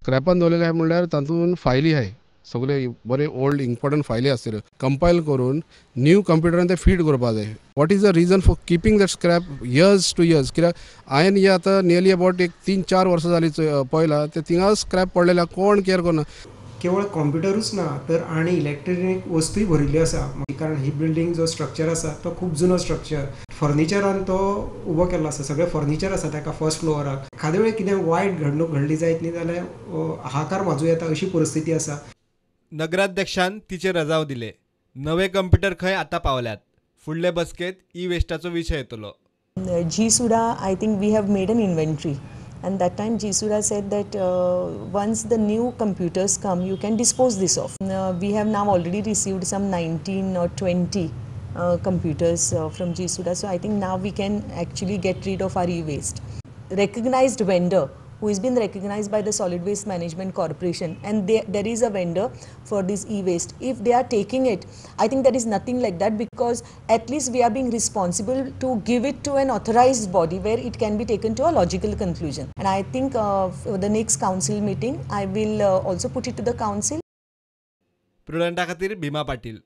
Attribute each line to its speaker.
Speaker 1: स्क्रॅपान दवरलेले आहाय म्हणल्यार तातूंत फायली आहाय, सगळे बरे ओल्ड इम्पॉर्टंट फायली आसतल्यो, कंपायल करून न्यू कंप्युटरान ते फीड करपा जाय. What is the reason for keeping that scrap years to years? कित्याक हांवें हे आतां नियरली अबावट एक 3-4 वर्सां जालीं पळयलां, ते थिंगा स्क्रॅप पडलेले, कोण केअर करना.
Speaker 2: केवळ कॉम्प्युटरूच ना तर आनी इलेक्ट्रॉनीक वस्तूय भरिल्ल्यो आसा, कारण ही बिल्डींग जो स्ट्रक्चर आसा तो खूब जुनो स्ट्रक्चर, फर्निचरान तो उबो केल्लो आसा, सगळें फर्निचर आसा ताका फर्स्ट फ्लोराक. एखाद्या वेळी कितें वायट घडणूक घडली जायत न्ही जाल्यार हाकार माजू येता अशी परिस्थिती आसा.
Speaker 3: नगराध्यक्षान तिचेर रजाव दिले. नवे कंप्युटर खंय आतां पावल्यात. फुडले बसकेंत ई वेस्टाचो विशय येतलो.
Speaker 4: GSUDA, I think we have made an inventory. And that time GSUDA said that once the new computers come, you can dispose this off. We have now already received some 19 or 20 computers from GSUDA. So I think now we can actually get rid of our e-waste. Recognized vendor who has been recognized by the Solid Waste Management Corporation, and there is a vendor for this e-waste. If they are taking it, I think there is nothing like that, because at least we are being responsible to give it to an authorized body where it can be taken to a logical conclusion. And I think for the next council meeting, I will also put it to the council.
Speaker 3: Prudenta खातीर भीमा पाटील.